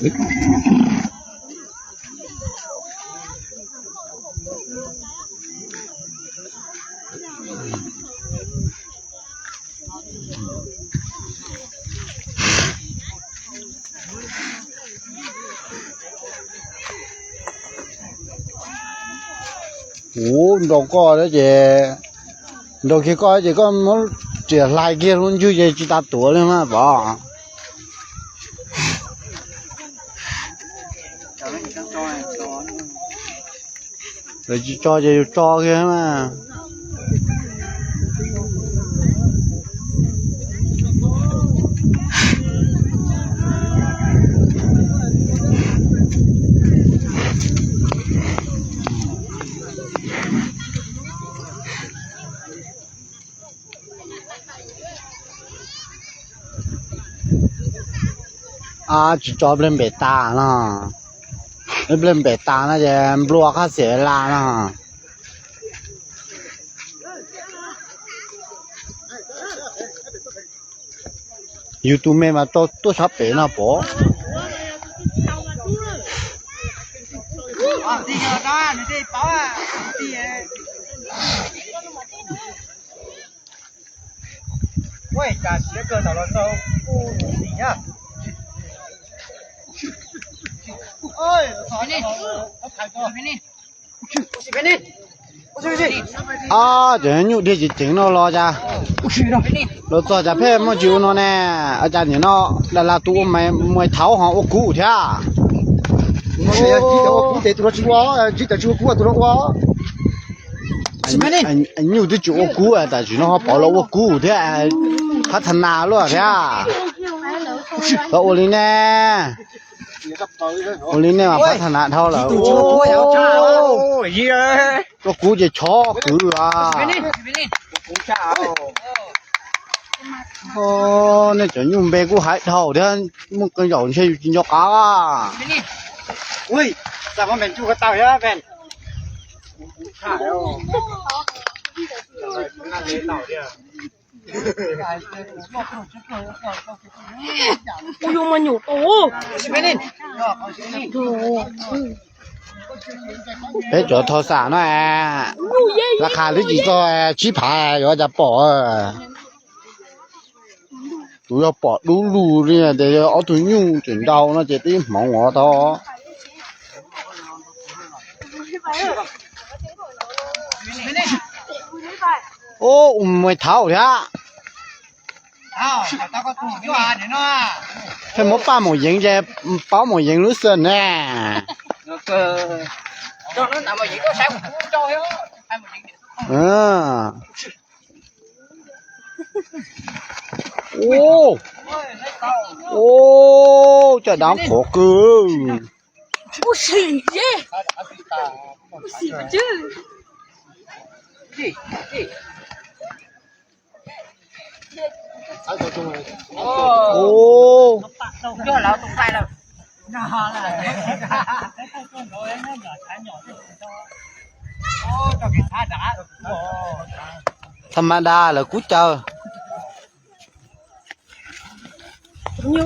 Kuv nrau koj ces, nrau kiag koj ces koj muab riam hlais kiag lub ntswg ces tsis tas tuav li mas pom. Lawv tsis tso ces yus tso kiag mas. Tsis tso nplej npem tas no, nplej npem tas no ces nplua qhab xiam la no. Yus tus me mas tau tuaj sab pem no pom. Cov nyuj dhia ceev ceev no los cas, los txog cas pheej muaj tsis ua no ne. Cas nim no Dalas tus ua muaj thaub ho ua kub thiab. Ua kub ces tus no tsis ua, tsis ua kub tus no ua. Nyuj twb tsis ua kub tam sim no ho pov los ua kub thiab, phab tha nas luaj thiab. Tau ua li ne, ua li ne mas phab tha nas dhau lawm. Tso kub ces chob kwv. Nej cov nyuj npe kuj hais dhau thiab, muaj qee zaum ntshe yus tsis nco qab. Peb cov thauj xam no, laj qha twb tsis txog tsib phav yuav cas pom. Tus yog pom dub lug li tias yog ob tug nyuj tseem nrau no ces twb hmoov ua tau. Ub, ua muaj thaub thiab. Pheej muab paj maum yeev ces paub maum yeev lub xwm ne. Ub, caj dab qhuav kawg. Tha ma da lawv kub caw. Nyob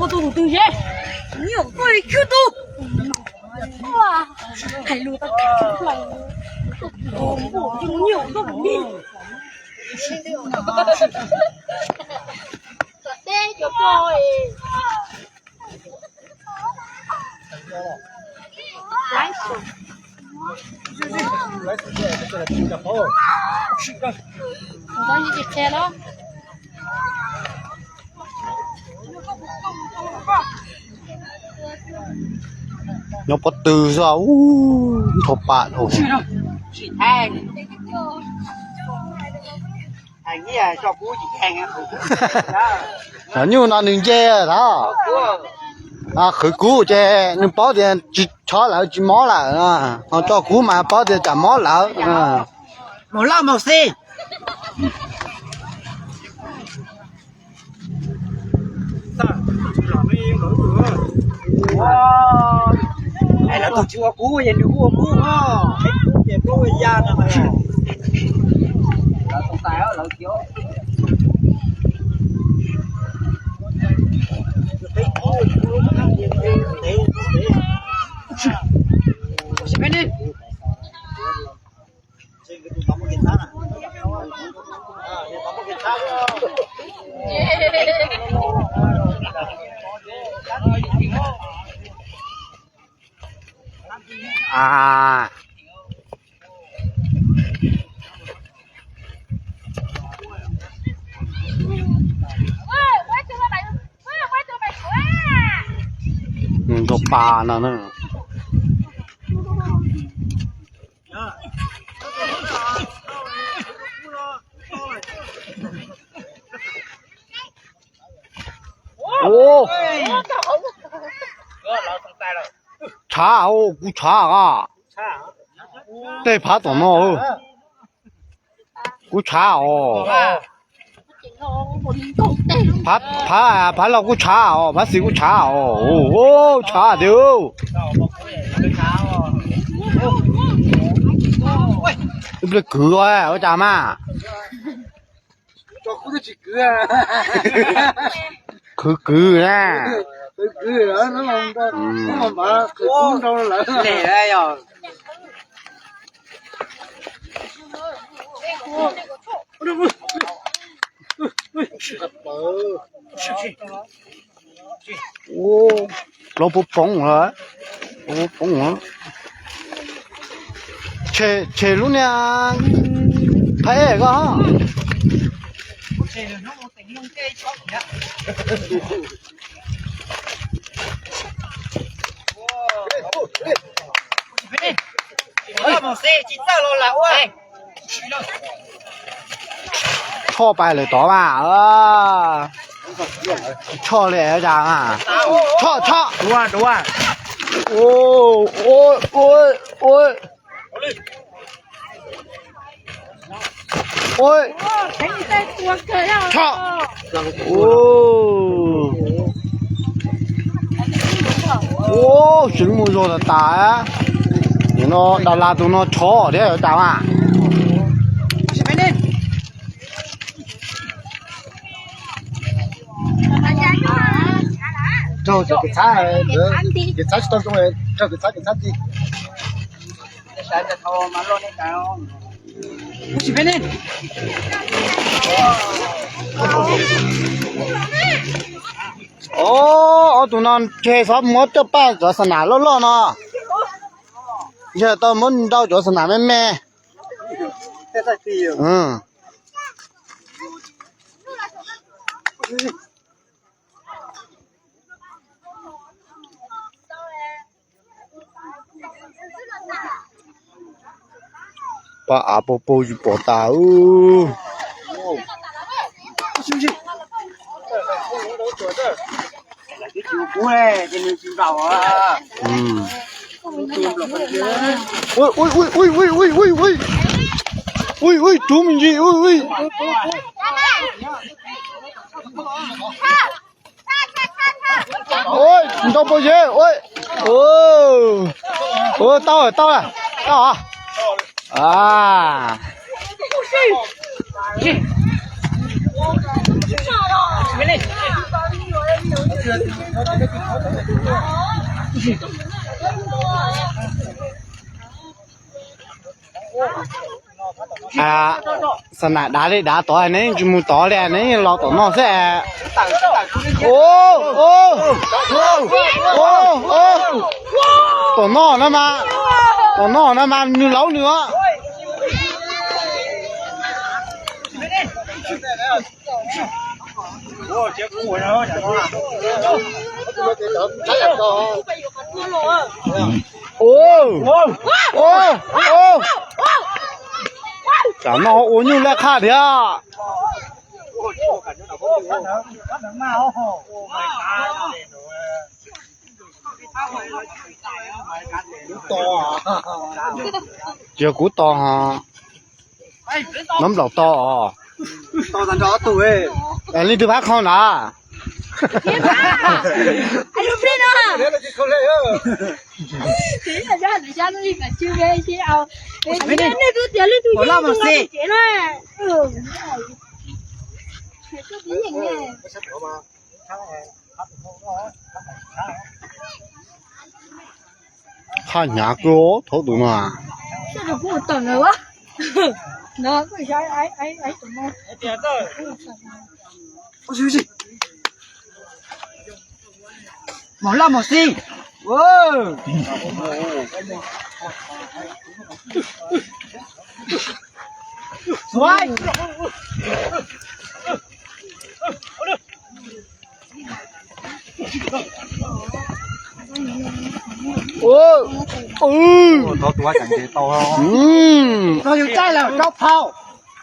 pob tw xwb, ub, nrhau pam dhau. Cov nyuj no nws nce lawm, qhwv kub ces nws paub tias tsis chob lawm tsis mob lawm, ho tso kub mas paub tias tsam mob lawm. Maum loj maum xis. Lawv tus tsis ua kub ces nws kuj ua kub, peb kub ces kub ua ya no. Lawv tus tais lawv tias, peb kub, kub lub qab tias ntev. A, nws nrog pas no na. Tshav, kuv tshav a. Tej phav tom no, kuv tshav os. Phav, phav los kuj tshav os, phav xis kuj tshav os. Tshav tiag. Ib pliag kwv ua cas mas. Khwv kwv na. Ua, plaub puv poob lawm, plaub puv poob. Tshem, tshem lub niag phab ej ko. Tshoj pais lawm tod mas. Tshoj li cas mas. Tshoj, tshoj. Ua, ua, ua. Tshoj. Ua, tseev mus zog tas tas. Nim no Dav Las tus no tshov thiab tas mas. Raug cov kev txhab, kev txhab tsis tau zoo, raug kev txhab, kev txhab ti. Ob tug no ntshe txhob muab coj paj cov xa nam loj loj no, ntshe tau muab nrau cov xa nam me me. Paj av pag paug tsis pom tas. Ui, ui, ui, ui, ui, ui, ui, ui, rub me ntsis, ui, ui. Ui, nrau pov yev, ui. Ui, tau, tau, tau. A. A, xa nam dav li dav tod, neb tsis mus tod li, neb los tom no xwb. Tom no na mas, tom no na mas nws laub nws os. Tsam no ua nyuj laj qhaj thiab. Yog kuv tos ho, nov nplaum tos os. Leej twg phab qhov na? Qha hnyav kawg thaum tus no. Mos laj mos xis.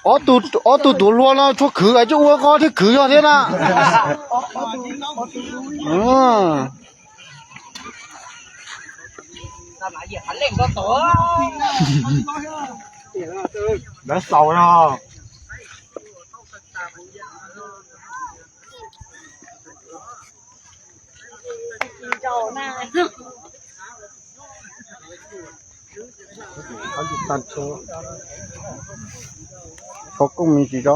Ob tug tuav hluas no tshuav khwv es coj ua koj thiab khwv yog thiab na. Lawv xaus no. Tshuav koob me ntsis tso.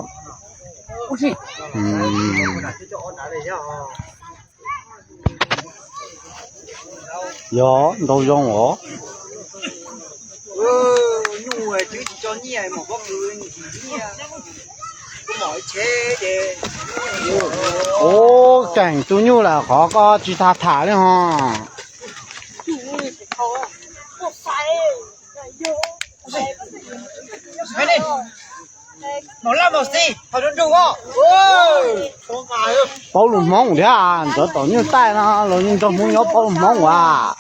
Yog nraug zoo os. Ub, tseem tus nyuj lawm qhov koj tsis tham tham li ho. Paub lus Hmoob thiab, ntxuav tom nyuj taij no los nrog Hmoob nyob paub lus Hmoob as.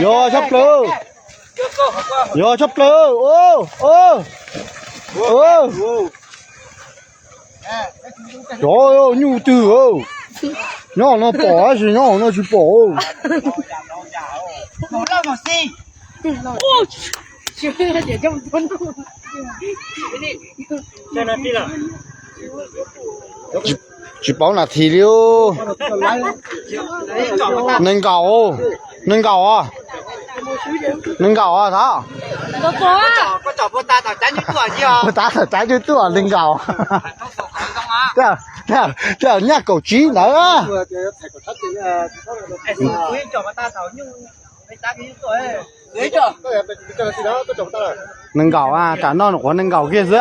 Yog tshaj plaws. Yog tshaj plaws. Cov nyuj twg nyob no pom tab sis nyob no tsis pom. Tsis paub nas this li. Nees nkaum, nees nkaum, nees nkaum thov. Puas tab thaum tsaib nyuj tuaj nees nkaum. Tej nyaj kaum tsib ntawd. Nees nkaum, tsam no nyuam qhuav nees nkaum kiag xwb.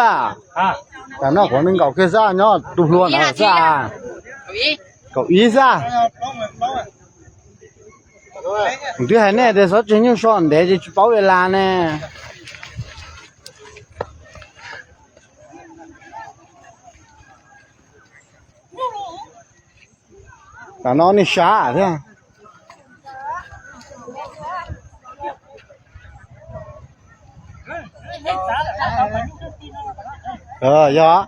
Tsam no nyuam qhuav nees nkaum kiag xwb, nyob tus hluas ntawd xwb. Kaum ib xwb. Twb hais nej tias txhob tseg nyuj so ntev ces tsis paub li las ne. Tam no nej sab thiab. Yog.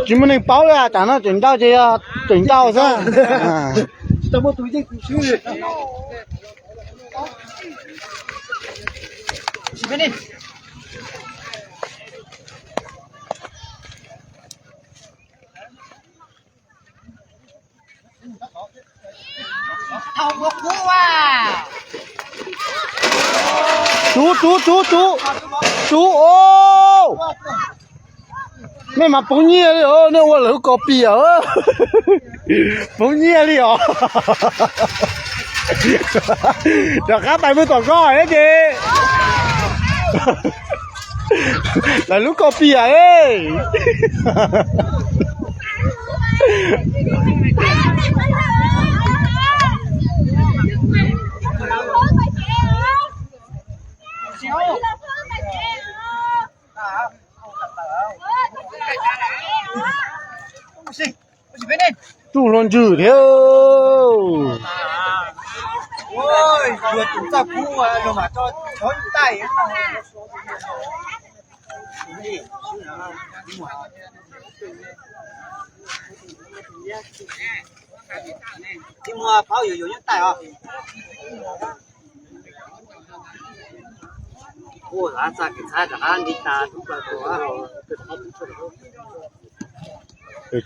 Tsis muaj neeg paub li, tam no tseem ntau ces yog tseem ntau xwb. Tsub, tsub, tsub, tsub. Tsub os. Nej mas poob nyiaj li os, nej ua lawv lub kos piam. Poob nyiaj li os. Rov qab pais mus tom koj thiab ces. Lawv lub kos piam. Tsuj hlo Ntswg thiab.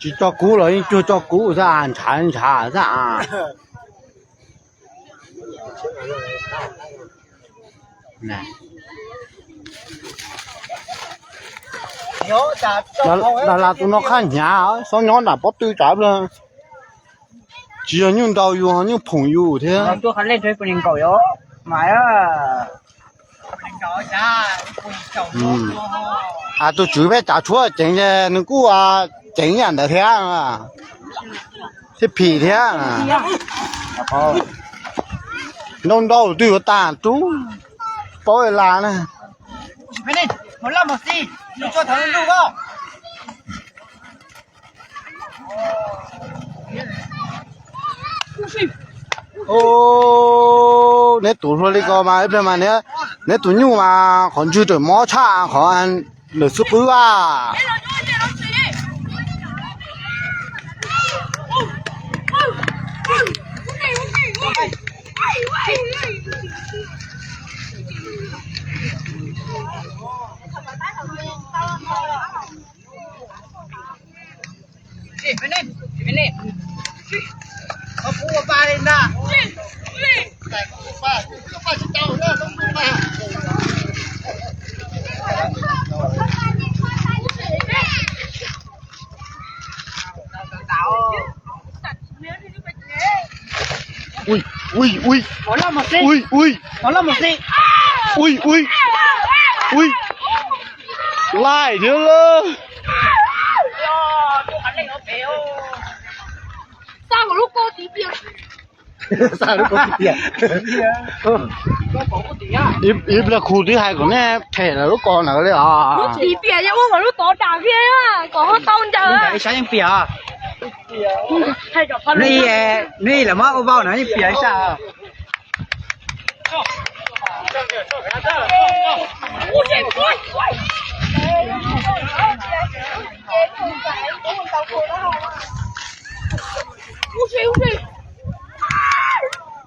Tsis coj kub los yeej cuag coj kub xwb, ntshav ntshav xwb. Dab Las tus no qhab hnyav, xob nyob nram pob tw tsam plawg. Tsis yog nyuj ntaus yus, nyuj phoom yus thiab. Tus tswv peb tsav tshuab ceev ces nws kuj ceev yam ntawd thiab. Thiab phim thiab. Ntau ntau twb yuav tas rub paub las na. Neb tus hluas li ko mas ib pliag mas neb tus nyuj mas qhov ntswg rawm mob tshaj qhov lawm xwb pwb a. Ui, ui, ui. Ui, ui. Ui, ui. Ui, ui. Laij thiab lawm. Ib pliag khu twb hais kom nej them lawv lub ko ntawd li os. Lub tid piam yeej ua kom lub tod dam kiag kom ho tau ncaws. Saib yeej piam. Nej lawv muab ua vau na yeej piam ib sab.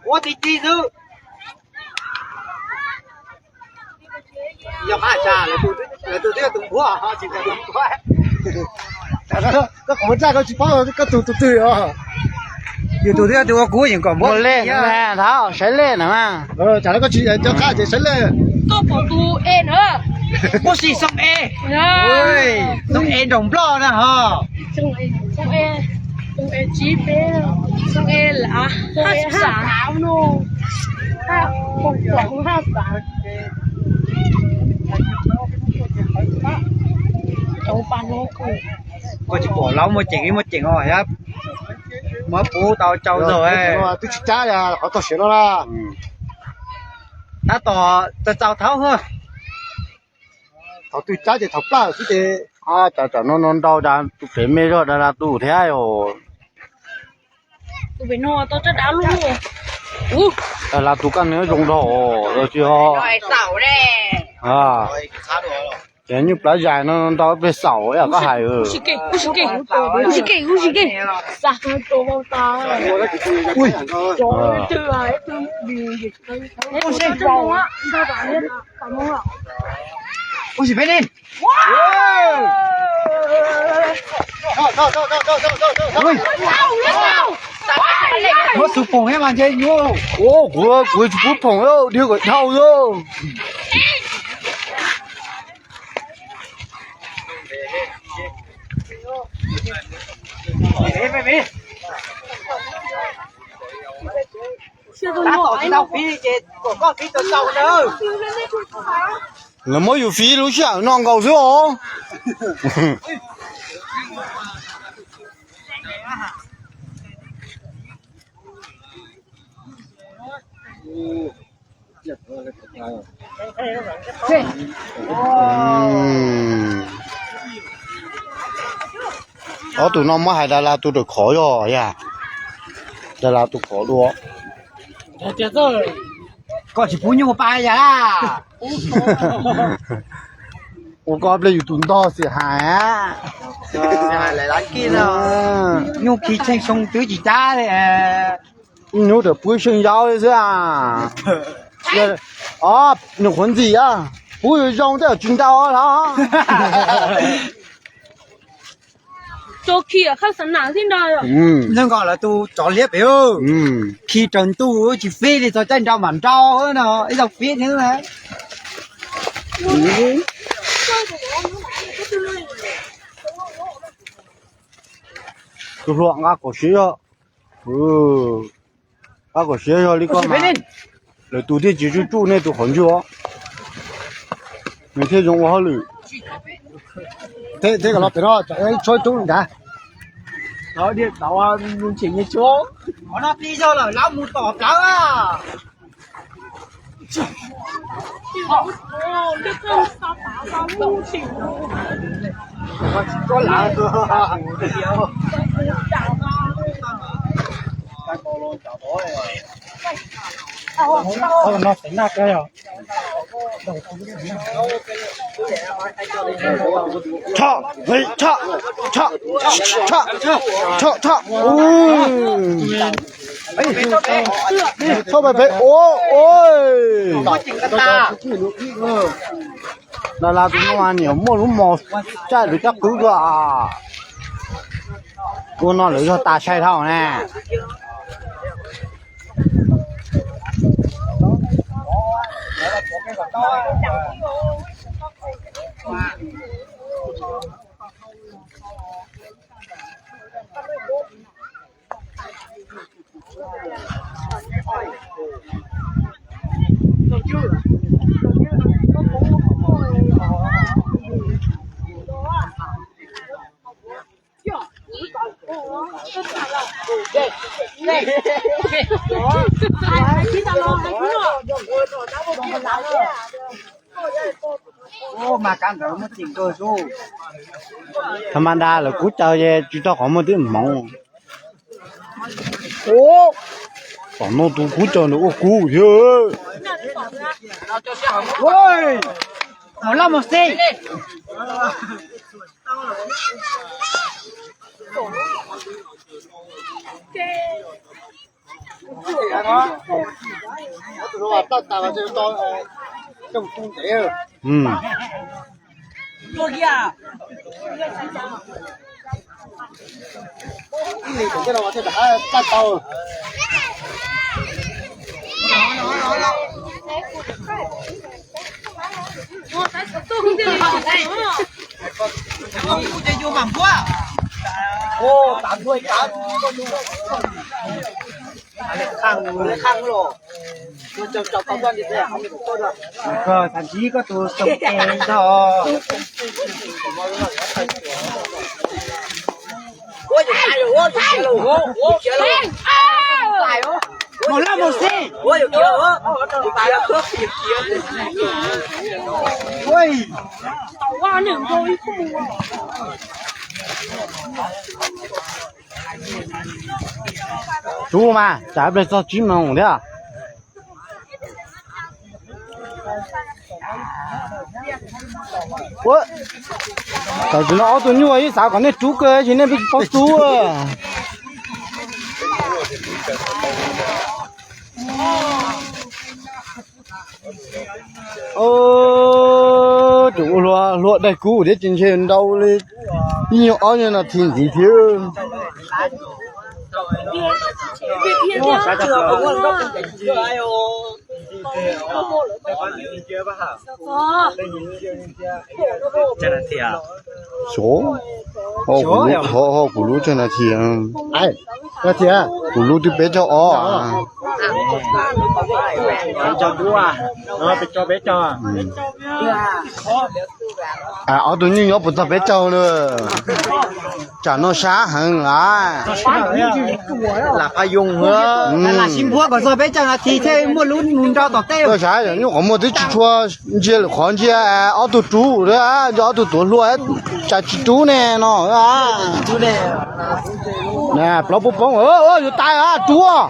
Ua ti ti xwb. Yog qab tsa lawv tus twb yog tus npuab, tsis yog tus npuab. Koj qhov muag tsaj koj tsis paub koj tus tus twg os. Yus tus twb yog tus ua kuv yeej kom npuab lej na, thab saib lej na mas. Tsam no koj tsis cov qab ces saib lej. Koj pom tus e na. Puab si xoo e. Xoo e nraum nploj na ho. Xoo e, xoo e tsib peb, xoo e lav, xoo e hab xav no, hab pom hab xav. Koj tsis pom laub muaj ceem, muaj ceem os, muab pub tau tsau zaug. Twb tsis cab qhov tog siav no na. Tab tom txaus txaus thaub hwj. Thaum twg cab ces thaum plaj xwb ces. Tam no no ntau das tus pem me zog das las tus thiab os. Tus pem no tau tsa dav lug. Das las tus kaj nws zoo nraug los tsis ho. Ces nyuj plab zais no ntau plig xaum ib yam koj hais. Ui, ui, peb ni. Muab xu phoom mas ntshe nyuaj. Kuv, kuv tsis pub phoom, dhia kom dhau xwb. Lawv muab yus fiv lub sij hawm no nkaus xwb os. Ob tug no muab hais das las tus raws khov yog yag. Dab Las tus khov dua. Koj tsis pub nyuj pa yam. Ua koj pliag yus tus ntog xwm hais. Nyuj khi tsheej xyoo twb tsis cab li. Ib hnub tawm pub seej yau li xwb. Os, nws qhuav ntxim, pub zoo tej tsis ntau los. Neeg nkaus lawv tus tsov liab pem, khi raws ntuj tsis fib li, txog caij nrau mam nrau no, ib zaug fib thiab na. Tus hluas nqa kom siab zog, nqa kom siab zog li koj mas. Lawv tus thiaj tsis tsuj tsuj nej tus qhov ncauj os. Nws thiaj zoo ua hauj lwm. Thiab kom los pem no, tshuab tub nrad. Qhov no tij zog lawm, lawv mus tom plawv. Tho, tho, tho, tho, tho. Tho pem pem ua ua. Dab Las tus no mas niam muaj lub mos tsaij lub caj qwb kawg. Ua no lawv yog tas sai dhau na. Tha ma da lawv kub caw ces tsis tau qhov muag twb hmoov. Tom no tus kub caw ntawd ua kub thiab. Hauv laj mus xij. Koj txhob ntsib koj tus xoo es ntog. Mus laj mus xij. Rub mas, tsam ib pliag txog tsib moos thiab. Tam sim no ob tug nyuj ib xav kom nej rub kawg ces nej pheej tsis paub rub. Ces ua hlua daig kub thiab ces ntshe nrau li ib nyuag ob nyuag nas this ntxiv thiab. Xyov, ho kuv lub tsawg nas this, kuv lub twb peb caug ob. Ob tug nyuj nyob puas txog peb caug na? Tsam no sab heev lawm. Lam pha yoo, lam sib npuab kom txog peb caug nas this thiaj muaj lub mus nrau tom tej. Koj saib nyuj qhov muag twb tsis tshua ntsia lwm qhov, ntsia ob tug rub, ob tug tuav hlua, tsam tsis rub ne no. Plaub poob poob, yuav tais rub.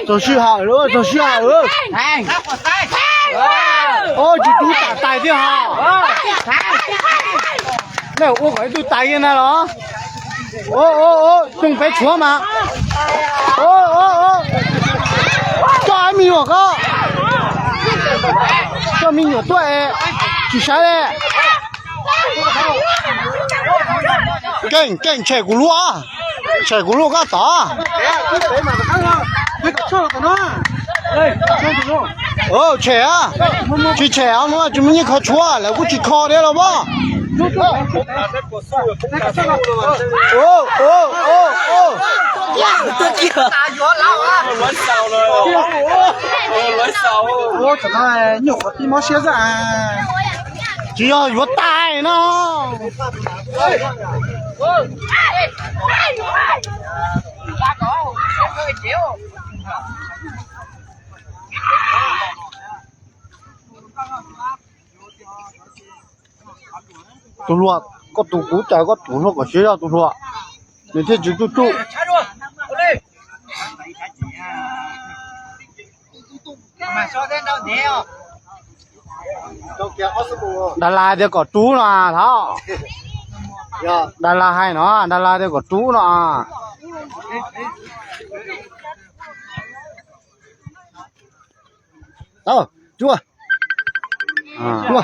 Txog sij hawm lawm, txog sij hawm lawm. Tsis rub tam tais thiab ho. Nej ua kom ib tug tais kiag na los. Coj peb tshuav mas. Coj me nyuam ko, coj me nyuam tuaj es tsis saib li. Keej keej, tshem kuv lub, tshem kuv lub koj tod. Tshem, tsis tshem no tsis muaj nyiaj kho tshuav, lawv kuj tsis kho thiab los mas. Nyuam qhuav tib mob siab xwb. Tsis yog yuav tais no. Tus hluas, koj tus kuv cas koj tus hluas kom siab zog tus hluas, nws thiaj tsis tsuj tsuj. Dalas tias kom rub no thov. Dalas hais no, Dalas tias kom rub no. Thov tias kom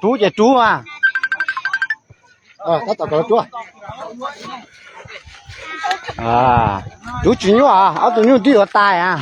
rub ces rub mas. Rub tsis nyuaj, ob tug nyuj twb yuav tais a.